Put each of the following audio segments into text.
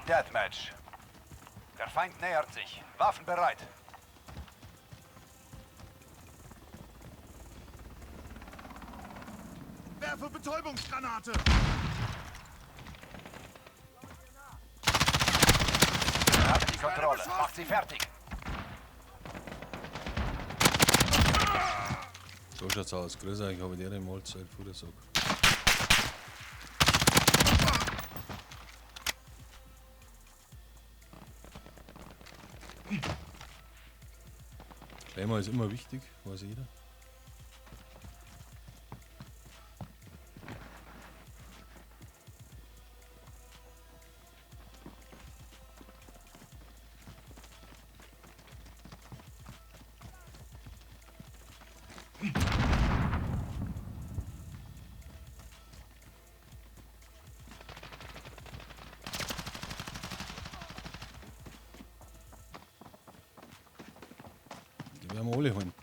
Deathmatch. Der Feind nähert sich. Waffen bereit. Werfe Betäubungsgranate! Wir haben die Kontrolle. Macht sie fertig. So schaut's aus. Grüß euch, habe die Mahlzeit, Futtersack. Klemmer ist immer wichtig, weiß jeder. Die werden wir alle holen.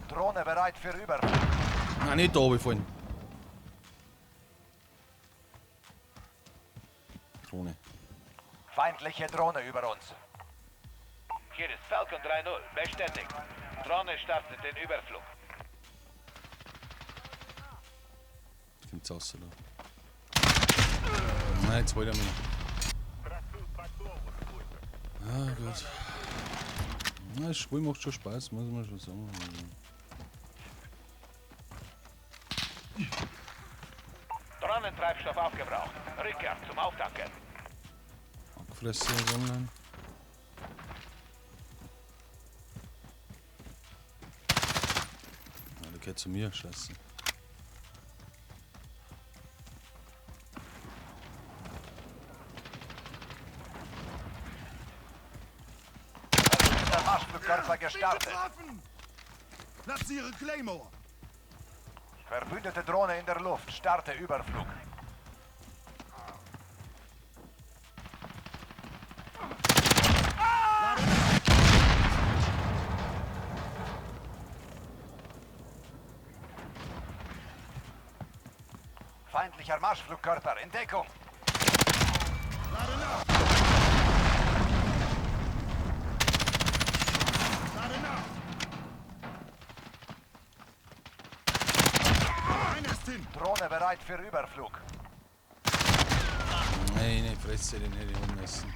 Drohne bereit für Überflug. Nein, nicht da runterfallen. Drohne. Feindliche Drohne über uns. Hier ist Falcon 3-0. Bestätigt. Drohne startet den Überflug. Jetzt kommt's raus da. Nein, jetzt wollte er mich. Ah Gott. Na, das Spiel macht schon Spaß, muss man schon sagen. Drohnentreibstoff aufgebraucht. Rückkehr zum Auftanken. Abgefressen ist online. Ja, der geht zu mir, scheiße. Der Marschflugkörper gestartet. Getroffen! Platziere Claymore! Verbündete Drohne in der Luft. Starte Überflug. Feindlicher Marschflugkörper in Deckung. Lade nach! Lade nach! Einer ist hin! Drohne bereit für Überflug. Nein, ne Fresse, den hätte ich ummessen.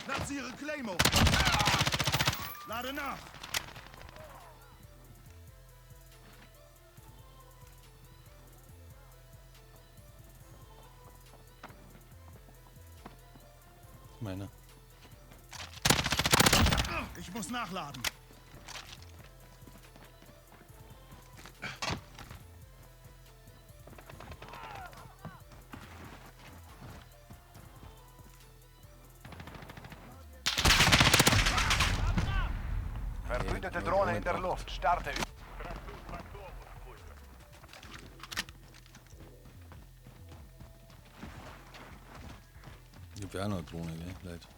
Platziere Claymore! Lade nach! Meiner. Ich muss nachladen. Verbündete Ja, Drohne in der braucht. Luft. Starte Ich hab ja auch noch eine Drohne, gell, Leute.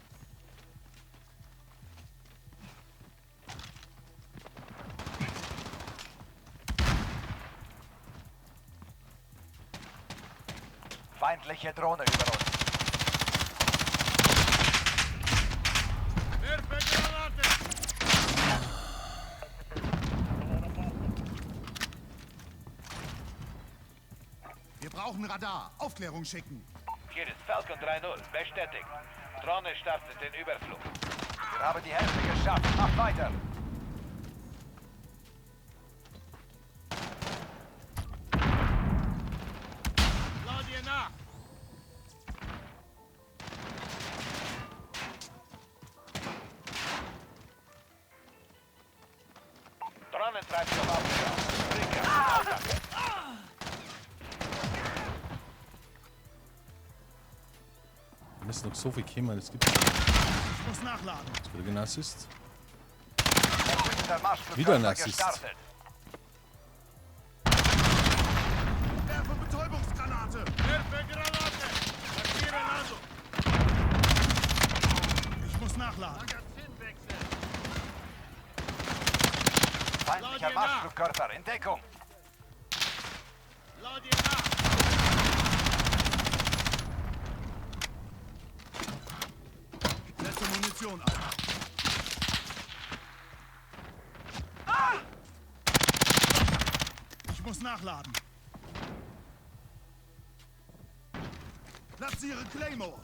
Feindliche Drohne über uns. Wir brauchen Radar. Aufklärung schicken. Hier ist Falcon 3-0. Bestätigt. Drohne startet den Überflug. Wir haben die Hälfte geschafft. Macht weiter. Lade nach! Drohnentreibstoff aufgebraucht. Rückkehr zum Auftanken. Wir müssen noch so viel kommen, das gibt's nicht. Ich muss nachladen. Jetzt krieg ich einen Assist. Verbündeter Marschflugkörper Wieder ein Assist. gestartet. Werfe Betäubungsgranate! Werfe Granate! Markiere Ladung! Ich muss nachladen. Feindlicher Marschflugkörper in Deckung. Lade nach! Setze Munition ein. Ich muss nachladen. Platziere Claymore.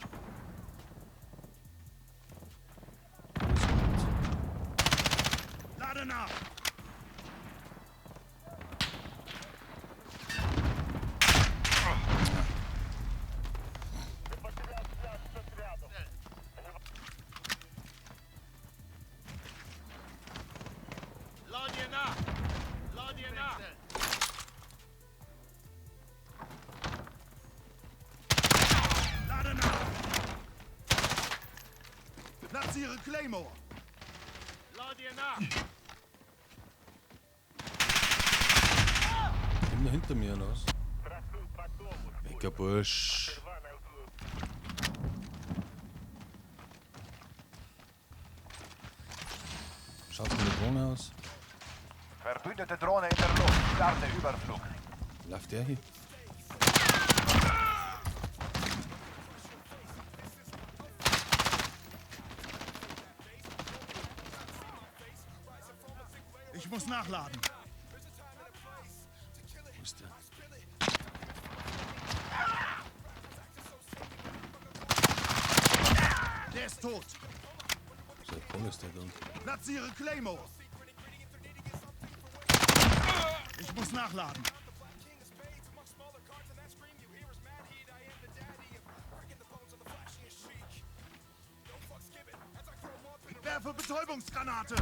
Lade nach. Lade nach. Lade nach. Lade nach. Platziere Claymore. Lade nach. Immer hinter mir los. Wecker Bursch. Schaut mit der Drohne aus. Verbündete Drohne in der Luft. Starte Überflug. Läuft der hier? Ich muss nachladen. Wo ist der? Der ist tot. Seit wann ist der da unten? Platziere Claymore. Ich muss nachladen. Werfe Betäubungsgranate.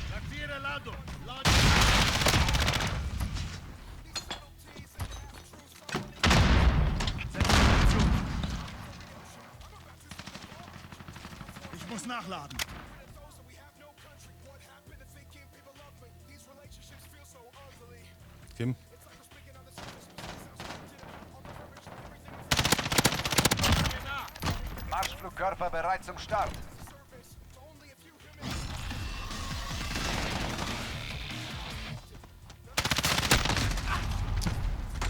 Platziere Ladung. Lade. Setze Munition. Ich muss nachladen. Kim? Marschflugkörper bereit zum Start.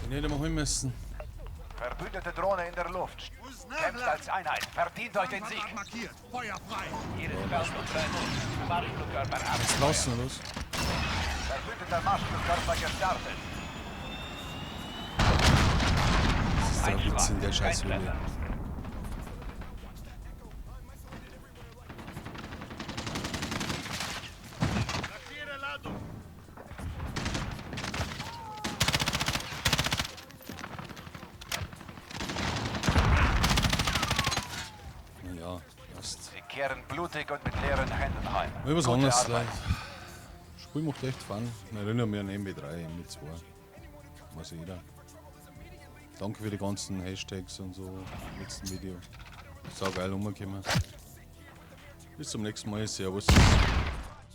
Den hätte man holen müssen. Verbündete Drohne in der Luft. Muss Kämpft als Einheit. Verdient euch den Sieg. Kampfapparat markiert. Feuer frei. Hier ist Falcon 3-0. Marschflugkörper ab. Ist draußen, oder was? Verbündeter Marschflugkörper gestartet. Das ist der Witz in der Kein Scheißhöhle. Treffer. Platziere Ladung. Naja, passt. Sie kehren blutig und mit leeren Händen heim. Mal was Gute anderes, Arbeit. Leute. Spiel macht echt Fun. Ich erinnere mich an MW3, MW2. Weiß jeder. Danke für die ganzen Hashtags und so im letzten Video. Sau geil rumgekommen. Bis zum nächsten Mal. Servus.